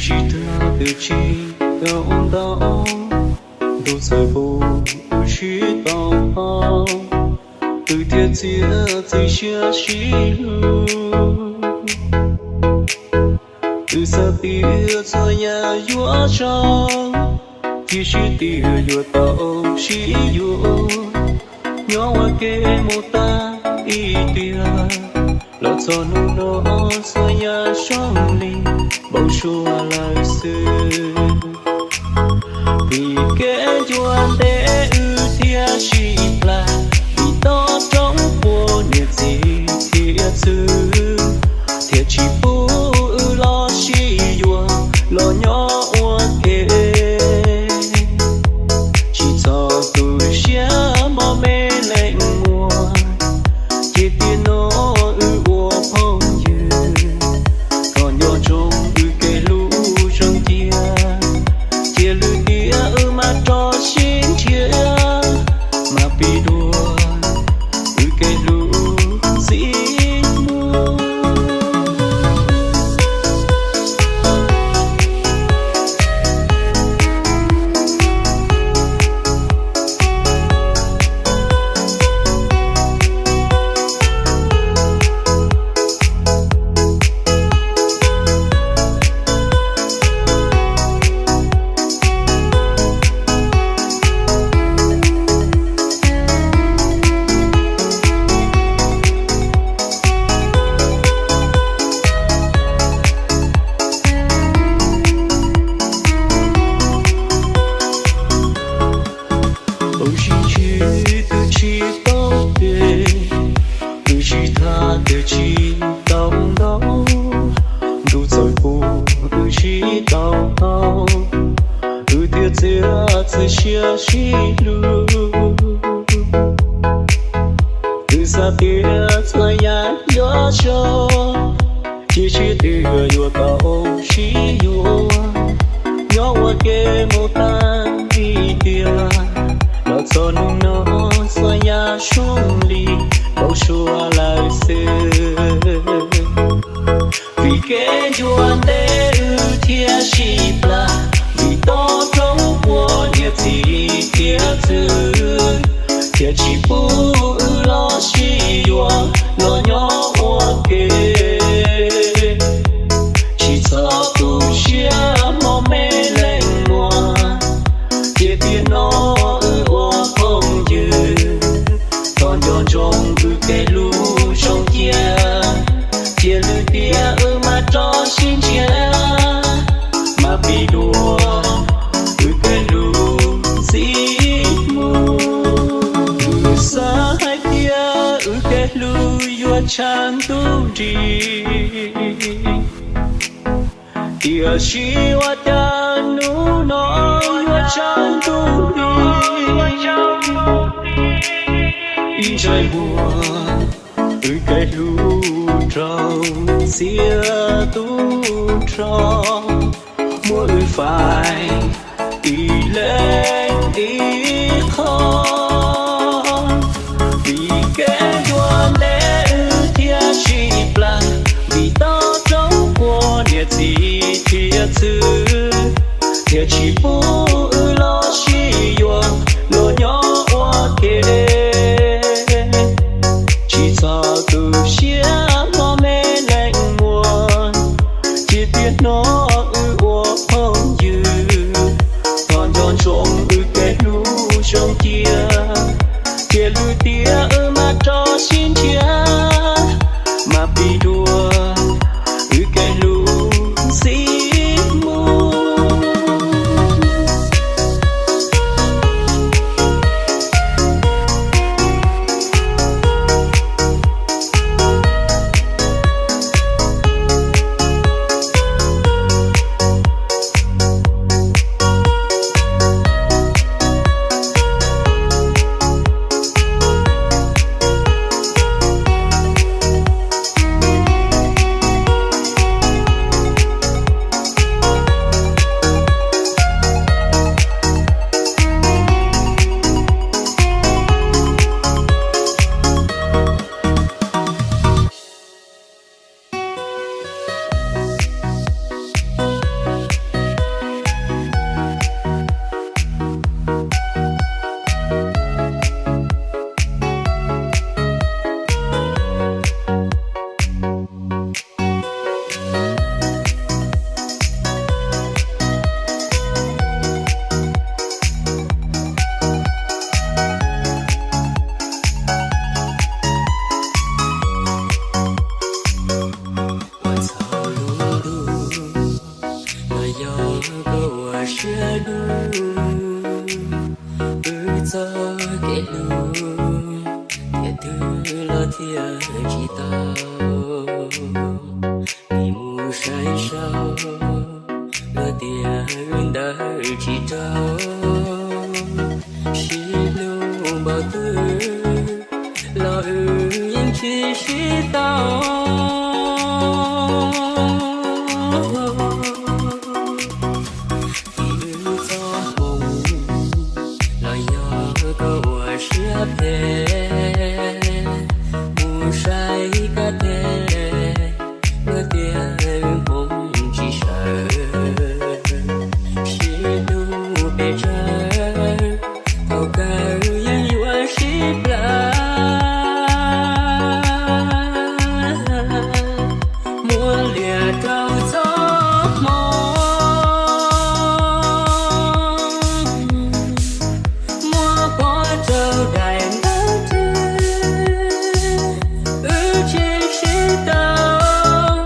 Tsis tag twm tsis tau ntau, ntuj txawm pub wb sib tau paub, wb thiaj txiav txim siab sib hlub. Wb xav tias txhua yam yuav zoo, tiam sis twb yuav tau sib yuav, nyob ua ke mus tag ib tiam, los txog hnub no txhua yam zoo li npau suav lawm xwb. Vim kev ncua ntev wb thiaj sib plam, vim tob roob puas niam txiv thiab txwv, thiaj tsis pub wb los sib yuav los nyob ua ke. Tsis txhob tu siab mos me leej muam, ces tiam no wb ua phooj ywg, kom nco ntsoov wb kev hlub zoo cia. Cia lwm tiam wb mam rov sib nrhiav, mam pib dua wb kev hlub ntxiv mus. Wb sib ntsib twb tsis tau pem, wb sib tham twb tsis tau ntau, ntuj txawm pub wb sib tau paub, wb thiaj txiav txim siab sib hlub. Wb xav tias txhua yam yuav zoo, tiam sis twb yuav tau sib yuav, nyob ua ke mus tag ib tiam, los txog hnub no txhua yam zoo li npau suav lawm xwb. Vim kev ncua ntev wb thiaj sib plam, vim tob roob puas niam txiv thiab txwv, thiaj tsis pub wb los sib yuav los nyob ua ke. Tsis txhob tu siab mos me leej muam, ces tiam no wb ua phooj ywg, thov nco ntsoov wb kev hlub zoo cia. Cia lwm tiam wb mam rov sib nrhiav, mam pib dua wb kev hlub ntxiv mus. Wb xav hais tias wb kev hlub yuav tshav ntuj nrig, tiam sis ua cas hnub no yuav tshav ntuj nrig. Ib ntsais muag wb kev hlub raug txiav tu nrho, muab wb faib ib leeg ib qho. Vim kev ncua ntev wb thiaj sib plam, vim tob roob puas niam txiv thiab txwv, thiaj tsis pub wb los sib yuav los nyob ua ke. Tsis txhob tu siab mos me leej muam, ces tiam no wb ua phooj ywg, thov nco ntsoov wb kev hlub zoo cia. Cia lwm tiam wb mam rov sib nrhiav, mam pib dua wb kev hlub ntxiv mus. Siab dub, wb txoj kev hlub, tiam twg los thiaj tsis tau. Nim mus saib sau, luag tias wb ntawd tsis raug. Sib hlub npaum twg los wb yeej tsis sib tau. Tim wb txoj hmoov los yog koj ua siab phem, mus saib kab teg, luag tias hmoov tsis sawv. Sib hlub pes tsawg, thaum kawg yeej yuav sib plawv. Muab liam rau txoj hmoov, muab pov rau daim ntawv twg, wb tsis sib tau,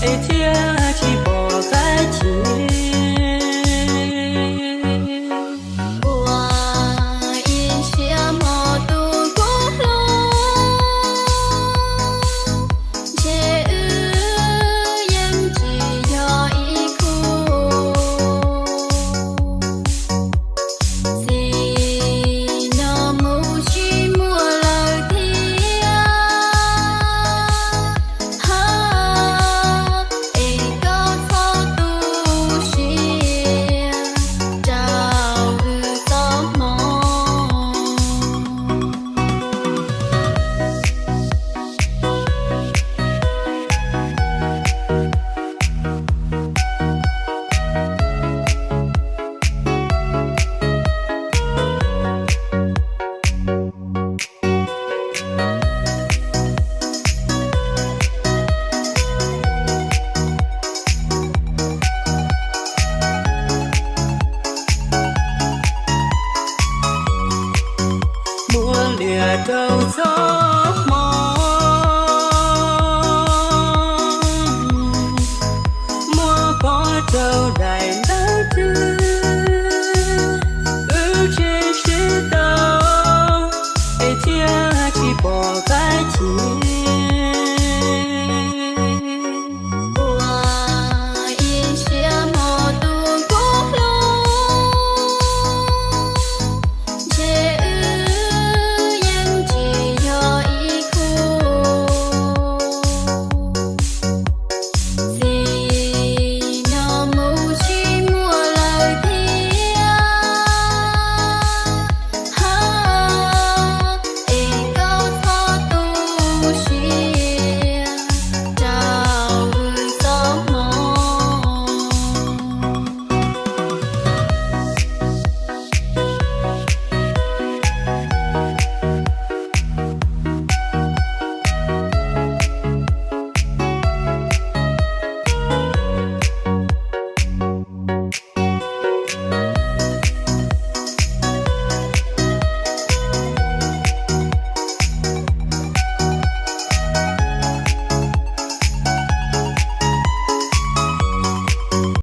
es thiaj tsis pom qab chim. Ua ib siab hmo tus kub hlub, ntshe wb yeej tsis yog ib khub. Txij no mus tsis muaj lawm thiab, ha, es koj txhob tu siab rau wb txoj hmoov. Muab liam rau txoj hmoov, muab pov rau daim ntawv twg,